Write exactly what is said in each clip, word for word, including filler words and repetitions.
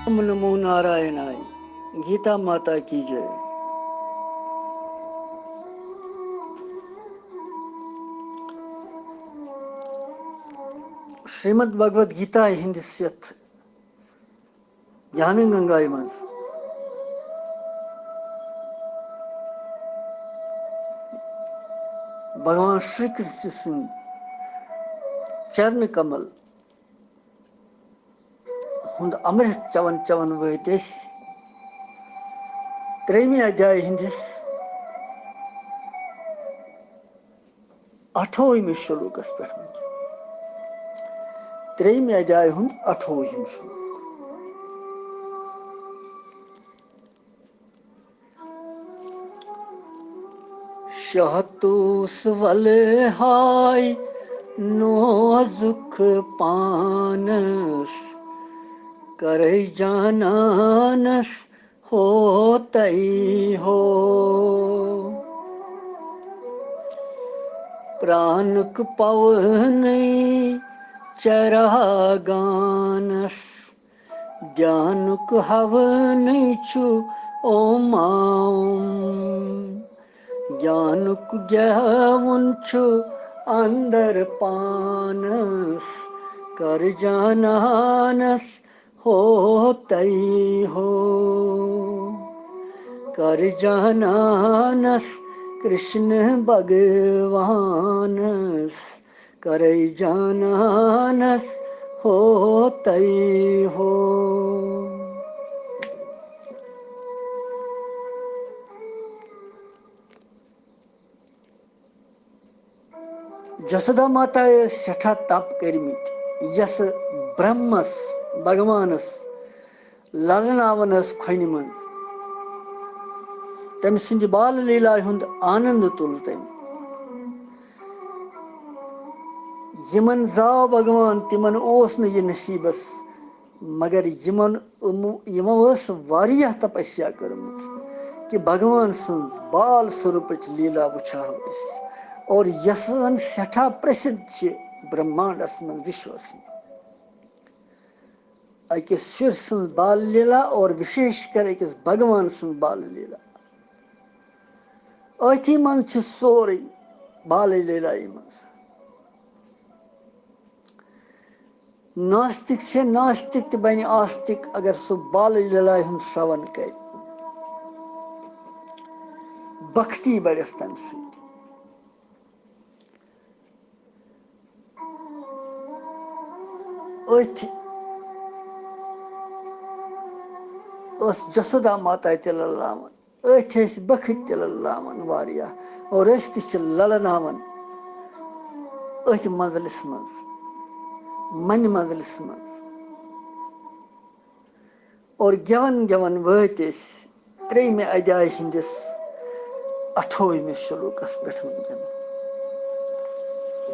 اوم نمو نارائنائے۔ گیتا ماتا کی J. Shrimad Bhagavad Gita ہندس یتھ گیان گنگایہِ منٛز بھگوان شری کرشن سٕنٛدۍ چرن کمل ہُنٛد امرت چٮ۪وان چٮ۪وان وٲتۍ أسۍ ترٛیٚیِمہِ ادھیایہِ ہٕنٛدِس اَٹھووُہمِس شلوکس پٮ۪ٹھ وٕنکیٚن۔ ترٛیٚیِمہِ ادھیایہِ ہُنٛد اَٹھووُہِم شلوک۔ شاہ توس ولہٕ ہاے نوزُک پانس، کرے جانانس ہوتَے ہو۔ پرانُک پونٕے چراغانس، دیانُک ہونٕے چھُ اوم اوم۔ گیانُک گٮ۪وُن چھُ اندر پانس، کر جانانس ہوتَے ہو۔ کر جانانس کرشن بھگوانس، کرے جانانس ہوتَے ہو۔ جسودا ماتایہِ ٲسۍ سٮ۪ٹھاہ تپ کٔرمٕتۍ، یس برہمس، بھگوانس، للناوان ٲس کھۄنہِ منٛز۔ تٔمۍ سٕنٛدِ بال لیلا ہُنٛد آنند تُل تٔمۍ۔ یِمن زاو بھگوان، تِمن اوس نہٕ یہِ نصیٖبس، مگر یِمن یِمو، یِمو ٲس واریاہ تپسیا کٔرمٕژ کہِ بھگوان سٕنٛز بال سوروٗپٕچ لیلا وٕچھِ ہاو أسۍ۔ اور یۄس زن سٮ۪ٹھاہ پرسدھ چھِ برہمانڈس منٛز، وشوس منٛز۔ أکِس شُرۍ سٕنٛز بال لیلا اور وِشیش کر أکِس بھگوان سٕنٛز بال لیلا۔ أتھی منٛز چھِ سورُے بال لیلایہِ منٛز۔ ناستِک چھِ ناستِک تہِ بنہِ آستِک اگر سُہ بال لیلایہِ ہُنٛد شرٛوَن کرِ۔ بھکتی بڑٮ۪س تَمہِ سۭتۍ۔ أتھۍ ٲس جسودا ماتا تہِ للاوان، أتھۍ ٲسۍ بخت تہِ للاوان واریاہ، اور أسۍ تہِ چھِ للناوان أتھۍ منزلس منٛز، منہِ منزلس منٛز۔ اور گٮ۪وان گٮ۪وان وٲتۍ أسۍ ترٛیٚیِمہِ ادھیایہِ ہٕنٛدِس اَٹھووُہمِس شلوکس پٮ۪ٹھ وٕنکیٚن۔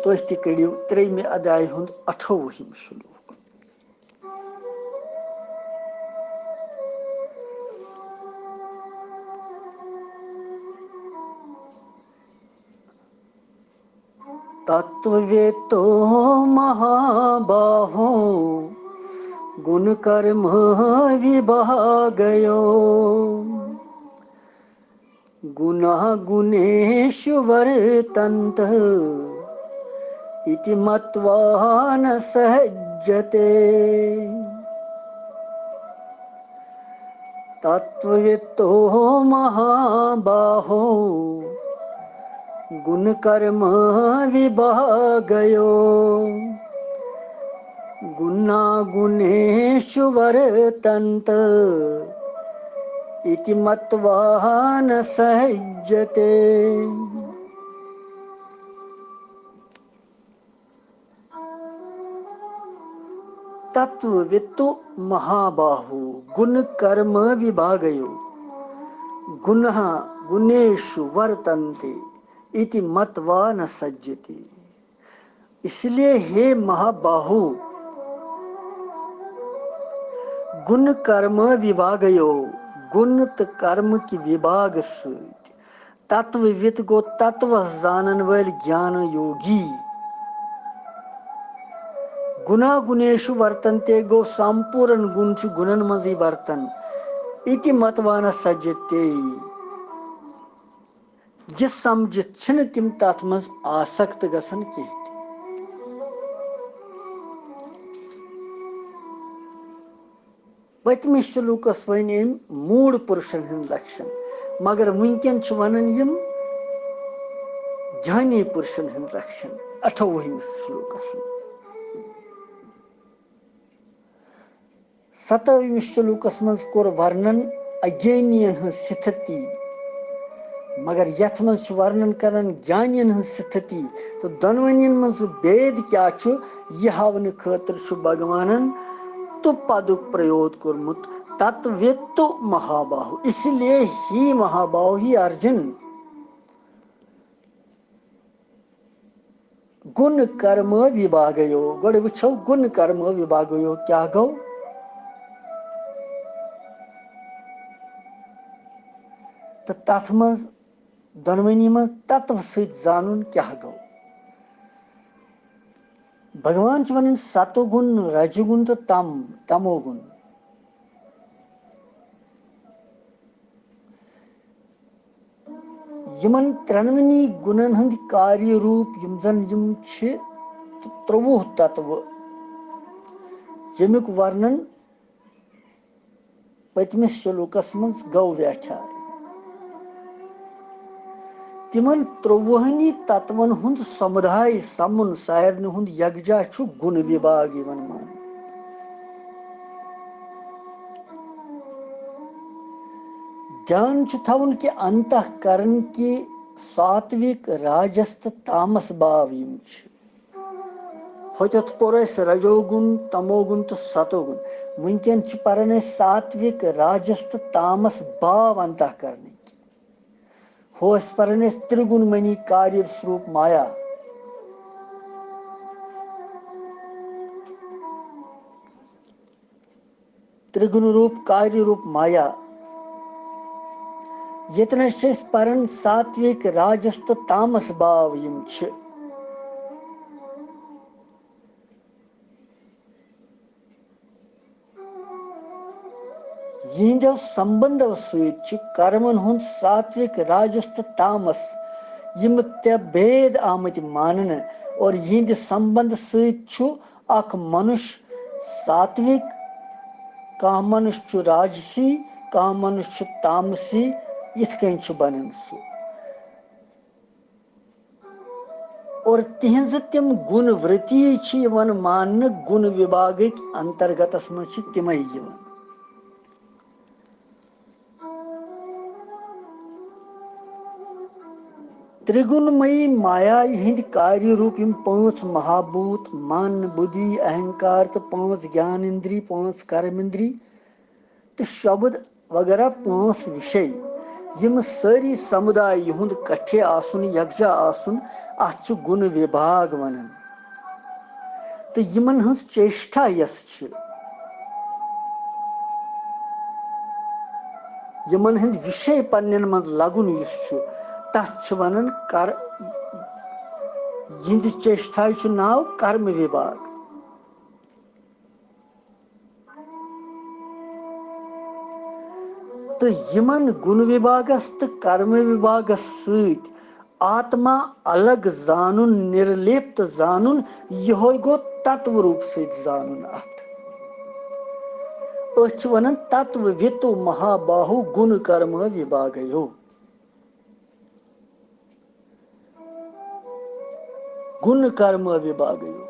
تُہۍ تہِ کٔڑِو ترٛیٚیِمہِ ادھیایہِ ہُنٛد اَٹھووُہِم شلوک۔ तत्त्ववित्तो महाबाहो गुणकर्मविभागयो। गुणा गुणेषु वर्तन्त इति मत्वा न सज्जते। तत्त्ववित्तो महाबाहो गुणकर्मविभागयो। गुणा गुणेषु वर्तन्त इति मत्वा न सज्जते। तत्त्ववित्तो महाबाहो गुणकर्मविभागयो। गुणा गुणेषु वर्तन्ते इति मत्वा न सज्जते। इसलिए हे महाबाहो, गुण कर्म विभागयो, गुण تہٕ کرم کہِ وِبھاگ سۭتۍ تتووِت گوٚو تتوس زانن وٲلۍ گیان یوگی۔ گُنا گُنیشو ورتنتے، گوٚو سمپوٗرن گُن چھُ گُنن منٛزٕے ورتن۔ اِتی متوانہ سجتے۔ یہِ سمجھِتھ چھِنہٕ تِم تَتھ منٛز آسکت گژھان کینٛہہ تہِ۔ پٔتمِس شلوکس ؤنۍ أمۍ موٗڑ پُرشن ہٕنٛز لکشن، مگر وٕنکیٚن چھِ ونان یِم جھانی پُرشن ہٕنٛز لکشن اَٹھووُہمِس شلوکس منٛز۔ ستٲوِمِس شلوکس منٛز کوٚر ورنن اگینین ہٕنٛز ستھتی، مگر یتھ منٛز چھُ ورنن کران گیانین ہٕنٛز ستھتی تہٕ دۄنوٕنین منٛز سُہ بید کیٛاہ چھُ، یہِ ہاونہٕ خٲطرٕ چھُ بھگوانن تُ پدُک پرٛیوگ کوٚرمُت، تت وِتُ مہاباہو، اسی لیے ہی مہاباہو ہی ارجُن۔ گُن کرم وِبھاگیو۔ گۄڈٕ وٕچھو گُن کرم وِبھاگیو کیٛاہ گوٚو؟ تہٕ تَتھ منٛز دۄنوٕنی منٛز تتو سۭتۍ زانُن کیٛاہ گوٚو؟ بھگوان چھُ وَنان ستو گُن، رج گُن تہٕ تم، تمو گُن۔ یِمن ترٛٮ۪نوٕنی گُنن ہٕنٛدۍ کاریہ روٗپ یِم زن یِم چھِ، تہٕ ترٛۆوُہ تتوٕ، ییٚمیُک ورنن پٔتمِس شلوکس منٛز گوٚو ویاکھیا۔ تِمن ترٛۆوُہنی تتون ہُنٛد سمُداے، سمُن، سارنٕے ہُنٛد یکجا چھُ گُن وِبھاگ یِوان ماننہٕ۔ دیان چھُ تھاوُن کہِ انتہ کرن کہِ ساتوِک، راجس تہٕ تامس باو یِم چھِ۔ ہوٚتٮ۪تھ پوٚر اَسہِ رجو گُن، تمو گُن تہٕ ستو گُن۔ وٕنکٮ۪ن چھِ پران أسۍ ساتوِک، راجس تہٕ تامس باو انتہ کرنٕکۍ۔ ہُہ ٲسۍ پران أسۍ ترٛگُن منی کاریہ سروٗپ مایا۔ ترٛگُن روٗپ کاریہ روٗپ مایا۔ ییٚتنس چھِ أسۍ پران ساتوِک، راجس تہٕ تامس باو یِم چھِ۔ یِہنٛدیو سمبندو سۭتۍ چھُ کرمن ہُنٛد ساتوِک، راجس تہٕ تامس یِم تہِ بید آمٕتۍ ماننہٕ، اور یِہنٛدِ سمبند سۭتۍ چھُ اکھ منُش ساتوِک، کانٛہہ منُش چھُ راجسی، کانٛہہ منُش چھُ تامسی، یِتھ کٔنۍ چھُ بنان سُہ۔ اور تِہنٛزٕ تِم گُن ورتی چھِ یِوان ماننہٕ، گُن وِبھاگٕکۍ انترگتس منٛز چھِ تِمے یِوان۔ ترٛگُنمئی مایا ہٕنٛدۍ کاریہ روٗپ یِم پانٛژھ مہابوٗت، من، بُدھی، اہنکار تہٕ پانٛژھ گیان اِندری، پانٛژھ کرم اِندری تہٕ شبد وغیرہ پانٛژھ وِشے، یِم سٲری سمُداے یِہُنٛد کٹھے آسُن، یکجا آسُن، اتھ چھُ گُن وِبھاگ ونان۔ تہٕ یِمن ہٕنٛز چیشٹھا یۄس چھِ، یِمن ہٕنٛدۍ وِشے پننٮ۪ن منٛز لگُن یُس چھُ، تتھ چھِ ونان کر-، یِہنٛزِ چیشٹھایہِ چھُ ناو کرم وِبھاگ۔ تہٕ یِمن گُن وِبھاگس تہٕ کرم وِبھاگس سۭتۍ آتما الگ زانُن، نِرلیپت زانُن، یِہوے گوٚو تتو روٗپ سۭتۍ زانُن اتھ۔ أسۍ چھِ ونان تتو وِتو مہاباہو گُن کرم وِبھاگیو۔ گُن کرم وِبھاگیو۔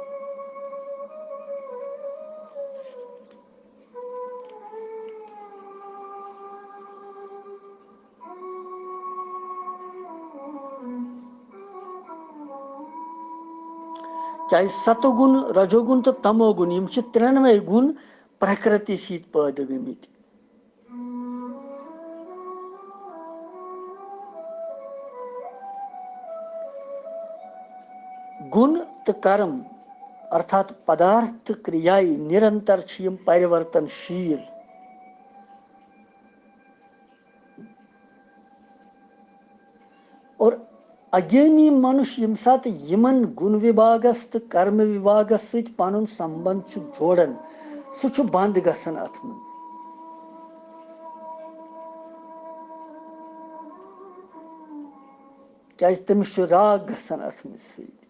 کیازِ ستو گُن، رجو گُن تہٕ تمو گُن، یِم چھِ ترٛٮ۪نوَے گُن پرکرتی سۭتۍ پٲدٕ گٔمٕتۍ۔ گُن تہٕ کرم، ارتھات پدارتھ تہٕ کریایہِ نِرنتر چھِ یِم پرورتن شیٖل۔ اور اگیانی منُش ییٚمہِ ساتہٕ یِمن گُن وِبھاگس تہٕ کرم وِبھاگس سۭتۍ پنُن سمبند چھُ جوڑان، سُہ چھُ بند گژھان اتھ منٛز۔ کیازِ تٔمِس چھُ راگ گژھان اتھ منٛز سۭتۍ۔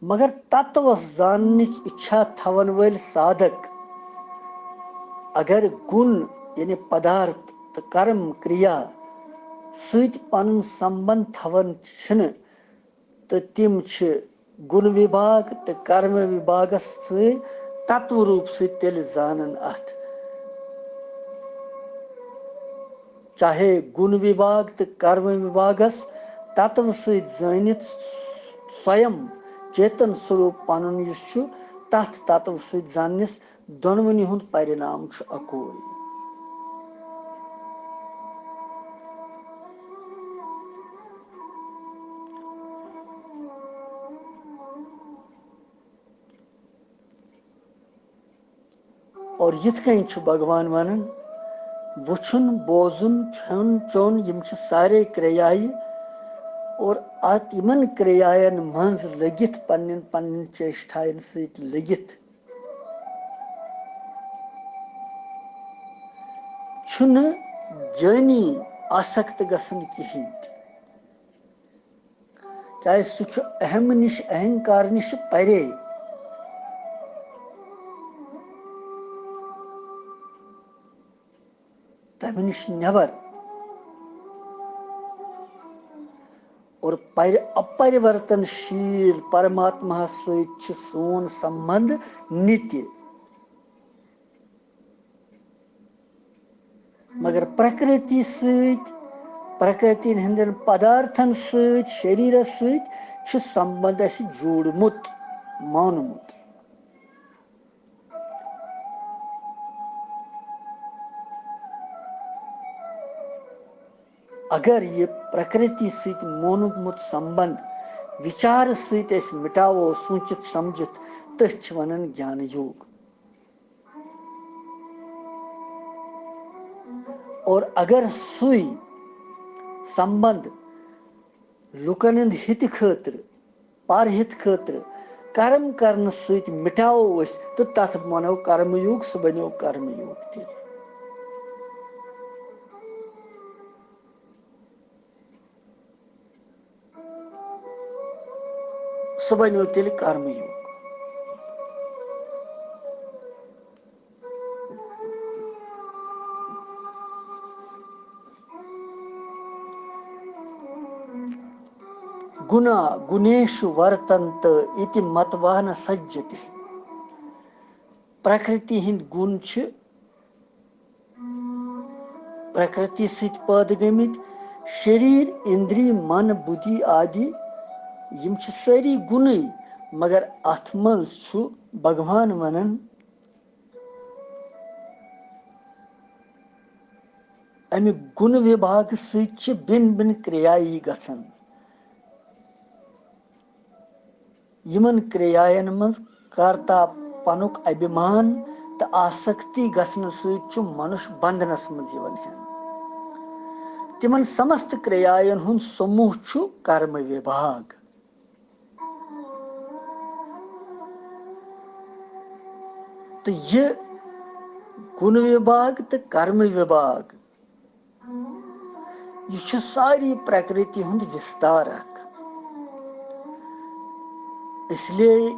مگر تتوس زاننٕچ اِچھا تھاون وٲلۍ سادھک اگر گُن، یعنی پدارتھ تہٕ کرم کریا سۭتۍ پنُن سمبند تھاوان چھِنہٕ، تہٕ تِم چھِ گُن وِبھاگ تہٕ کرم وِبھاگس سۭتۍ تتو روٗپ سۭتۍ تیٚلہِ زانان اتھ۔ چاہے گُن وِبھاگ تہٕ کرم وِبھاگس تتو سۭتۍ زٲنِتھ سویم چیتن سوروٗپ پنُن یُس چھُ، تتھ تتو سۭتۍ زاننس دۄنوٕنی ہُنٛد پرِنام چھُ اکُے۔ اور یِتھ کٔنۍ چھُ بھگوان ونان، وُچھُن، بوزُن، کھیوٚن، چیوٚن، یِم چھِ سارے کرٛیایہِ۔ اور اتھ، یِمن کرٛیاین منٛز لٔگِتھ، پننٮ۪ن پننٮ۪ن چیشٹاین سۭتۍ لٔگِتھ، چھُنہٕ جٲنی آسکت گژھان کِہیٖنۍ تہِ۔ کیازِ سُہ چھُ اہم نِش، اہنکار نِش پرے۔ تمہِ نِش نٮ۪بر۔ اور پر-، اپرورتنشیل پرماتماہس سۭتۍ چھُ سون سمبند نِتہِ۔ مگر پرکرتی سۭتۍ، پرکرتی ہٕنٛدٮ۪ن پدارتھن سۭتۍ، شریرس سۭتۍ چھُ سمبند اَسہِ جوٗڑمُت، مونمُت۔ اگر یہِ پرکرتی سۭتۍ مونمُت سمبند وِچارٕ سۭتۍ أسۍ مٹاوو، سوٗنٛچِتھ سمجھِتھ، تٔتھۍ چھِ ونان گیان یوگ۔ اور اگر سُے سمبند لُکن ہٕنٛدِ ہِتہِ خٲطرٕ، پرہِت خٲطرٕ کرم کرنہٕ سۭتۍ مٹاوو أسۍ، تہٕ تتھ ونو کرم یوگ، سُہ بنیو کرم یوگ تیٚلہِ۔ سُہ بنیو تیٚلہِ کرم یوگ۔ گُنا گُنیشو ورتنت اِتہِ متوا نہ سجتی۔ پرکرتی ہٕنٛدۍ گُن چھِ پرکرتی سۭتۍ پٲدٕ گٔمٕتۍ۔ شریٖر، اِندری، من، بُدھی آدی، یِم چھِ سٲری گُنٕے، مگر اَتھ منٛز چھُ بھگوان وَنان، اَمہِ گُنہٕ وِبھاگہٕ سۭتۍ چھِ بِن بِن کرٛیایہِ گژھان۔ یِمن کرٛیاین منٛز کرتا پنُک ابھیمان تہٕ آسکتی گژھنہٕ سۭتۍ چھُ منُش بندنس منٛز یِوان ہٮ۪نہٕ۔ تِمن سمست کرٛیاین ہُنٛد سموٗہ چھُ کرم وِبھاگ۔ تہٕ یہِ گُن وِبھاگ تہٕ کرم وِبھاگ، یہِ چھُ ساری پرکرتی ہُنٛد وِستار اکھ۔ اس لیے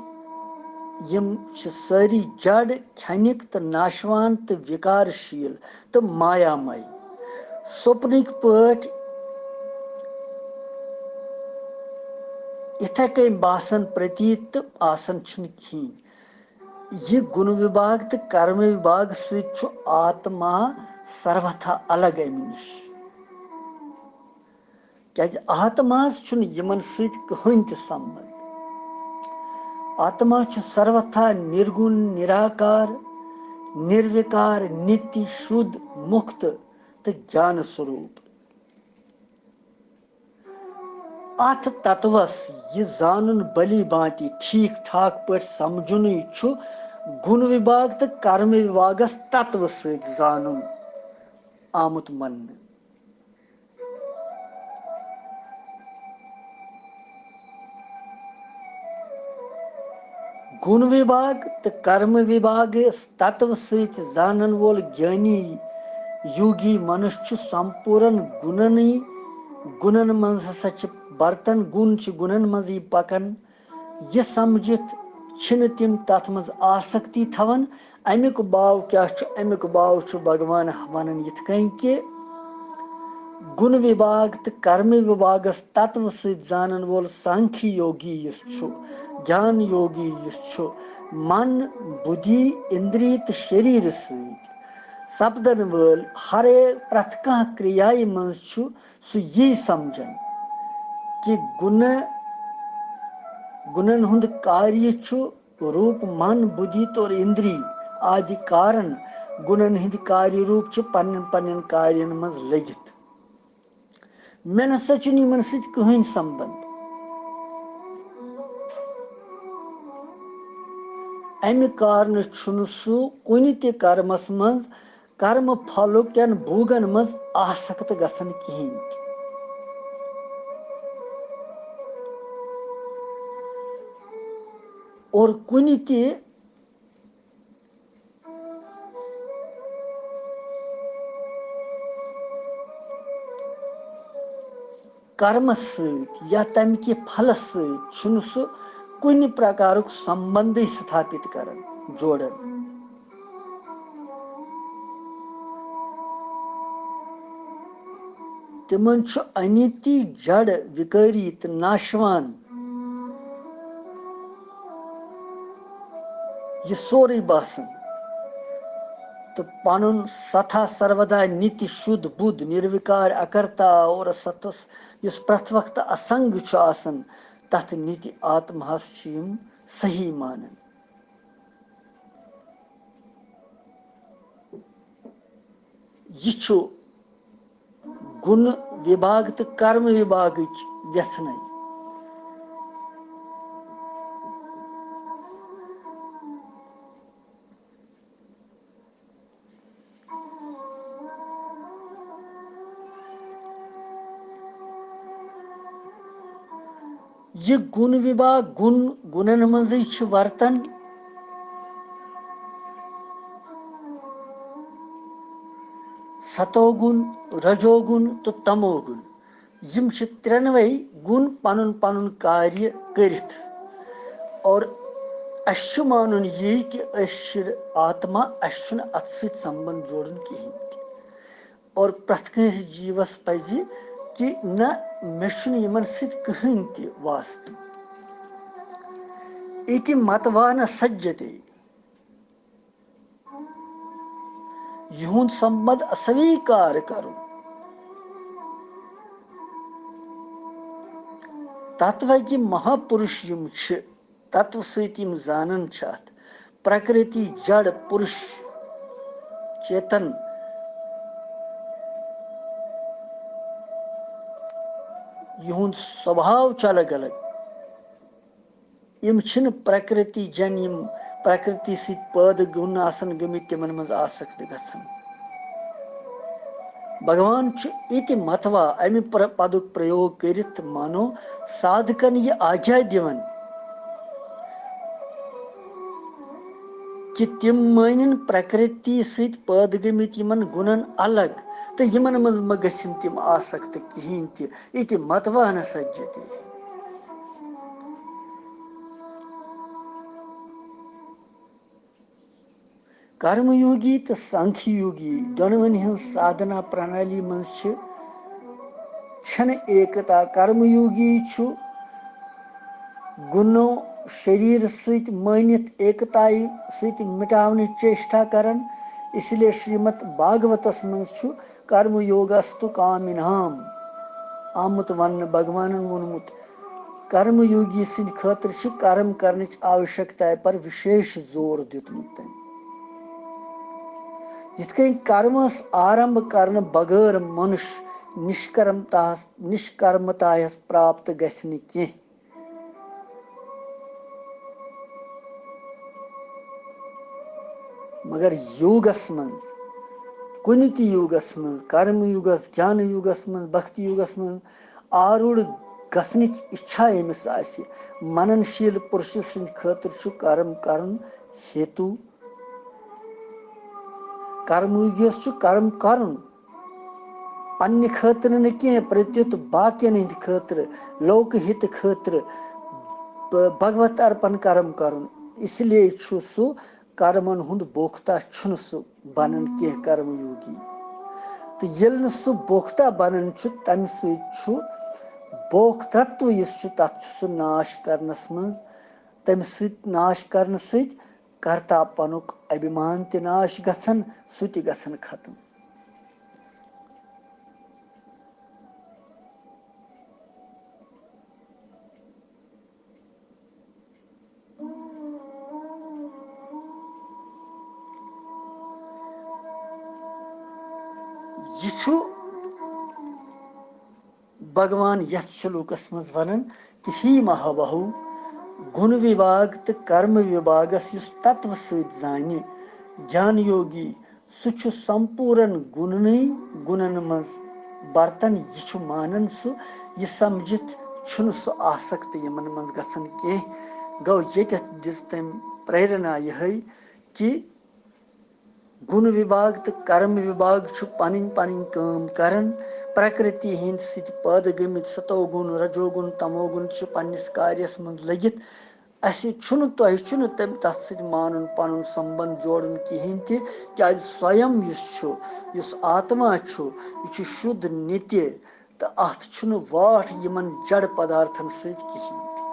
یِم چھِ سٲری جڑ، کھنِک تہٕ ناشوان تہٕ وِکارشیٖل تہٕ مایا مے۔ سوپنٕکۍ پٲٹھۍ یِتھے کٔنۍ باسان پرتیٖت تہٕ آسان چھِنہٕ کِہیٖنۍ۔ یہِ گُن وِبھاگ تہٕ کرم وِبھاگ سۭتۍ چھُ آتما سروتھا الگ اَمہِ نِش۔ کیازِ آتماہس چھُنہٕ یِمن سۭتۍ کٕہٕنۍ تہِ سمبند۔ آتما چھُ سروتھا نِرگُن، نِراکار، نِروِکار، نِتہِ، شُد، مُکت تہٕ گیان سوروٗپ۔ اتھ تتوس یہِ زانُن بھلی بھانتی ٹھیک ٹھاک پٲٹھۍ سمجھُنٕے چھُ گُن وِبھاگ تہٕ کرم وِبھاگس تتوٕ سۭتۍ زانُن آمُت مننہٕ۔ گُن وِبھاگ تہٕ کرم وِبھاگس تتوٕ سۭتۍ زانن وول گیانی یوگی منُش چھُ سمپوٗرن گُننٕے، گُنن منٛز ہسا چھِ برتن، گُن چھِ گُنن منٛزٕے پکان۔ یہِ سمجھِتھ چھِنہٕ تِم تتھ منٛز آسکتی تھاوان۔ امیُک باو کیٛاہ چھُ؟ امیُک باو چھُ بھگوان ونان یِتھ کٔنۍ کہِ گُن وِبھاگ تہٕ کرم وِبھاگس تتوٕ سۭتۍ زانن وول سانکھی یوگی یُس چھُ، گیان یوگی یُس چھُ، من، بُدھی، اِندری تہٕ شریٖرٕ سۭتۍ سپدن وٲلۍ ہرے پرٛٮ۪تھ کانٛہہ کرٛیایہِ منٛز چھُ سُہ یی سمجھان کہِ گُنہٕ، گُنن ہُنٛد کاریہِ چھُ روٗپ من، بُدھی تہٕ اِندری آدِ کارن گُنن ہٕنٛدِ کاریہِ روٗپ چھِ پننٮ۪ن پننٮ۪ن کارین منٛز لٔگِتھ۔ مےٚ نسا چھُنہٕ یِمن سۭتۍ کٕہٕنۍ سمبنٛد۔ امہِ کارنہٕ چھُنہٕ سُہ کُنہِ تہِ کرمس منٛز کرم پھلُک کٮ۪ن بھوگن منٛز آسکت گژھان کِہینۍ تہِ۔ اور کُنہِ تہِ کرمس سۭتۍ یا تمہِ کہِ پھلس سۭتۍ چھُنہٕ سُہ کُنہِ پرکارُک سمبندٕے ستھاپت کران، جوڑان۔ تِمن چھُ انِتی، جڑ، وِکٲری تہٕ ناشوان یہِ سورُے باسان تہٕ پنُن ستھا سرودا نِتہِ شُد بُد نِروِکار اکرتا اور ستس یُس پرٛٮ۪تھ وقتہٕ اسنگ چھُ آسان، تتھ نِتہِ آتماہس چھِ یِم صحیح مانان۔ یہِ چھُ گُن وِبھاگ تہٕ کرم وِبھاگٕچ وٮ۪ژھنَے۔ یہِ گُن وِبھاگ، گُن، گُنن منٛزٕے چھِ ورتن ستو گُن، رجو گُن تہٕ تمو گُن۔ یِم چھِ ترٛٮ۪نوَے گُن پنُن پنُن کاریہِ کٔرِتھ۔ اور اَسہِ چھُ مانُن یی کہِ أسۍ چھِ آتما، اَسہِ چھُنہٕ اَتھ سۭتۍ سمبنٛد جوڑُن کِہیٖنۍ تہِ۔ اور پرٛٮ۪تھ کٲنٛسہِ جیٖوَس پَزِ کہِ نہ، مےٚ چھُنہٕ یِمَن سۭتۍ کٕہٕنۍ تہِ واسطہٕ۔ اِتی متوا نہ سجتے۔ یِہُنٛد سمبنٛد اسویٖکار کرُن۔ تتوٕکۍ مہاپُرُش یِم چھِ، تتوٕ سۭتۍ یِم زانان چھِ اتھ، پرکرتی جڑ پُرُش چیتن، یِہُنٛد سوبھاو چھُ الگ الگ۔ یِم چھِنہٕ پرکرتی جن، یِم پرکرتی سۭتۍ پٲدٕ گُن آسن گٔمٕتۍ، تِمن منٛز آسکت گژھن۔ بھگوان چھُ اِتہِ متوا، امہِ پر-، پدُک پرٛیوگ کٔرِتھ مانو سادھکن یہِ آگیا دِوان کہِ تِم مٲنِن پرکرتی سۭتۍ پٲدٕ گٔمٕتۍ یِمن گُنن الگ، تہٕ یِمن منٛز مہ گژھن تِم آسکت کِہینۍ تہِ۔ اِتہِ متوا نہ سجتے۔ کرم یوگی تہٕ سانکھی یوگی دۄنوٕنی ہٕنٛز سادھنا پرنالی منٛز چھِ، چھنہٕ ایکتا۔ کرم یوگی چھُ گُنو شریٖر سۭتۍ مٲنِتھ ایکتایہِ سۭتۍ مٹاونٕچ چیشٹا کران۔ اس لیے شریمد بھاگوتس منٛز چھُ کرم یوگستو کامنام آمُت وننہٕ۔ بھگوانن ووٚنمُت، کرم یوگی سٕنٛدِ خٲطرٕ چھِ کرم کرنٕچ آوشکتا پر وِشیش زور دیُتمُت تٔمۍ۔ یِتھ کٔنۍ کرمس آرمب کرنہٕ بغٲر منُش نشکرمتاہس، نشکرمتایس پراپت گژھِ نہٕ کینٛہہ۔ مگر یوگس منٛز، کُنہِ تہِ یوگس منٛز، کرم یوگس، گیان یوگس منٛز، بھکتی یوگس منٛز آروڑ گژھنٕچ اِچھا ییٚمِس آسہِ، منن شیٖل پُرشہٕ سٕنٛدِ خٲطرٕ چھُ کرم کرُن ہیتو۔ کرم یوگیس چھُ کرم کرُن، پننہِ خٲطرٕ نہٕ کینٛہہ، پرتیُت باقین ہٕنٛدِ خٲطرٕ، لوکہٕ ہِتہٕ خٲطرٕ، ب-، بھگوت ارپن کرم کرُن۔ اس لیے چھُ سُہ کرمن ہُنٛد بوکتا، چھُنہٕ سُہ بنان کینٛہہ کرم یوگی۔ تہٕ ییٚلہِ نہٕ سُہ بوکتا بنان چھُ، تمہِ سۭتۍ چھُ بوکترتو یُس چھُ، تتھ چھُ سُہ ناش کرنس منٛز، تمہِ سۭتۍ ناش کرنہٕ سۭتۍ کرتا پنُک ابھیمان تہِ ناش گژھان، سُہ تہِ گژھان ختم۔ یہِ چھُ بھگوان یتھ شلوکس منٛز ونان کہِ، ہے مہابہو، گُن وِبھاگ تہٕ کرم وِبھاگس یُس تتوٕ سۭتۍ زانہِ گیان یوگی، سُہ چھُ سمپوٗرن گُننٕے گُنن منٛز برتن۔ یہِ چھُ مانان سُہ، یہِ سمجھِتھ چھُنہٕ سُہ آسکت یِمن منٛز گژھان کینٛہہ۔ گوٚو، ییٚتٮ۪تھ دِژ تٔمۍ پریرنا یِہے کہِ گُن وِبھاگ تہٕ کرم وِبھاگ چھُ پنٕنۍ پنٕنۍ کٲم کران۔ پرکرتی ہٕنٛدۍ سۭتۍ پٲدٕ گٔمٕتۍ ستو گُن، رجو گُن، تمو گُن چھِ پننِس کاریس منٛز لٔگِتھ۔ اسہِ چھُنہٕ، تۄہہِ چھُنہٕ تٔمۍ تتھ سۭتۍ مانُن، پنُن سمبند جوڑُن کِہیٖنۍ تہِ، کیازِ سویم یُس چھُ، یُس آتما چھُ، یہِ چھُ شُد نِتہِ، تہٕ اتھ چھُنہٕ واٹھ یِمن جڑ پدارتھن سۭتۍ کِہیٖنۍ تہِ۔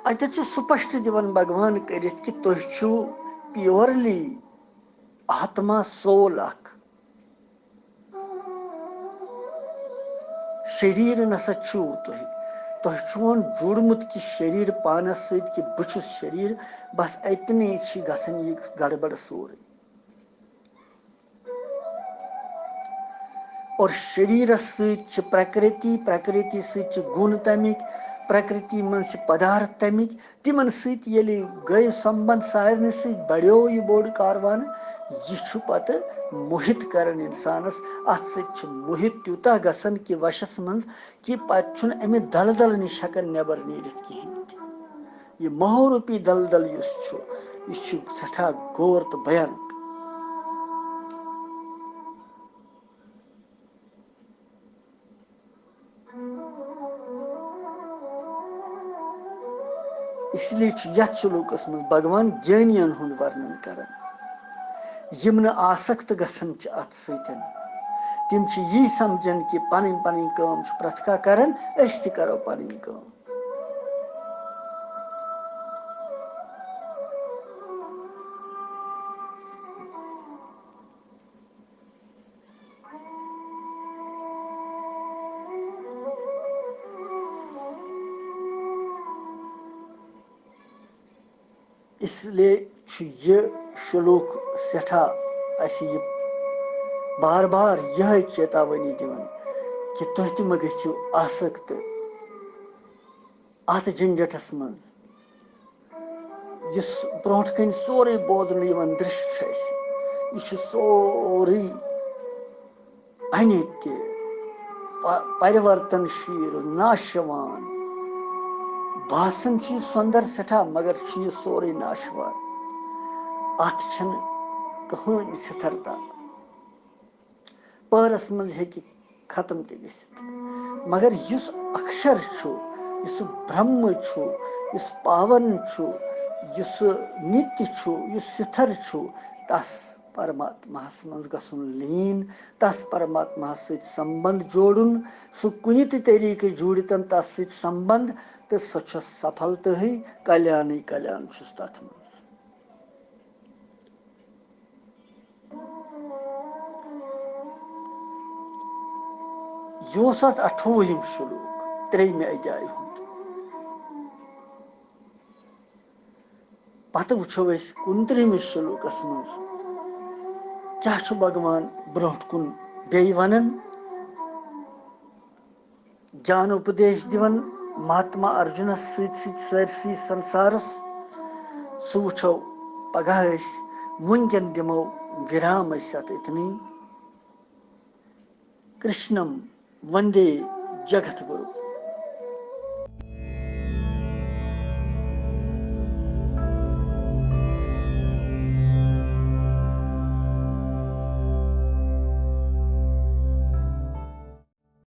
اتٮ۪تھ چھُ سپشٹ دِوان بھگوان کٔرِتھ کہِ تُہۍ چھِو پیورلی آتما، سول اکھ۔ شریٖر نسا چھُو تُہۍ۔ تۄہہِ چھُون جوٗڑمُت کہِ شریٖر پانس سۭتۍ کہِ بہٕ چھُس شریٖر، بس اتنٕے چھِ گژھان یہِ گڑبڑ سورُے۔ اور شریٖرس سۭتۍ چھِ پرکرتی، پرکرتی سۭتۍ چھِ گُن تمِکۍ، پرکرتی منٛز چھِ پدارتھ تمِکۍ، تِمن سۭتۍ ییٚلہِ گٔے سمبند، سارنٕے سۭتۍ بڑیو یہِ بوٚڑ کاروان۔ یہِ چھُ پتہٕ موہِت کران انسانس، اتھ سۭتۍ چھُ موہِت تیوٗتاہ گژھان کہِ وشس منٛز کہِ پتہٕ چھُنہٕ امہِ دلدل نِش ہٮ۪کان نٮ۪بر نیٖرِتھ کِہیٖنۍ تہِ۔ یہِ موہروٗپی دلدل یُس چھُ، یہِ چھُ سٮ۪ٹھاہ گور تہٕ بھیانک۔ اس لیے چھُ یتھ شلوکس منٛز بھگوان گیانین ہُنٛد ورنن کران، یِم نہٕ آسکت گژھان چھِ اتھ سۭتۍ۔ تِم چھِ یی سمجھان کہِ پنٕنۍ پنٕنۍ کٲم چھِ پرٛٮ۪تھ کانٛہہ کران، أسۍ تہِ کرو پنٕنۍ کٲم۔ اس لیے چھُ یہِ شلوک سٮ۪ٹھاہ اَسہِ یہِ بار بار یِہوٚے چیتاوٲنی دِوان کہِ تُہۍ تہِ مہ گٔژھِو آسکت اَتھ جھنجھٹس منٛز۔ یُس برونٛٹھ کَنہِ سورُے بوزنہٕ یِوان درٛشیہ چھُ اَسہِ، یہِ چھُ سورُے اَنہِ تہِ پ-، پرورتنشیٖل، ناشوان۔ باسان چھُ یہِ سۄندر سٮ۪ٹھاہ، مگر چھُ یہِ سورُے ناشوان۔ اَتھ چھَنہٕ کٕہٕنۍ ستھرتا۔ پٔہرَس منٛز ہیٚکہِ ختم تہِ گٔژھِتھ۔ مگر یُس اکشر چھُ، یُس برہم چھُ، یُس پاون چھُ، یُس نِتہِ چھُ، یُس سِتھر چھُ، تس پرماتماہس منٛز گژھُن لیٖن، تس پرماتماہس سۭتۍ سمبند جوڑُن، سُہ کُنہِ تہِ طریٖقہٕ جوٗڑِتن تس سۭتۍ سمبند، تہٕ سۄ چھےٚ سفلتہٕے، کلیانٕے کلیان چھُس تتھ منٛز۔ یہِ اوس اَتھ اَٹھووُہِم شلوک، ترٛیٚیِمہِ ادھیایہِ ہُنٛد۔ پتہٕ وٕچھو أسۍ کُنترٛہمِس شلوکس منٛز کیٛاہ چھُ بھگوان برونٛٹھ کُن بیٚیہِ ونان۔ گیان اُپدیش دِوان مہاتما ارجُنس سۭتۍ سۭتۍ سٲرسٕے سنسارس۔ سُہ وٕچھو پگاہ أسۍ۔ وٕنکٮ۪ن دِمو وِرام أسۍ اَتھ أتنٕے۔ کرشنم وندے جگت گُرو۔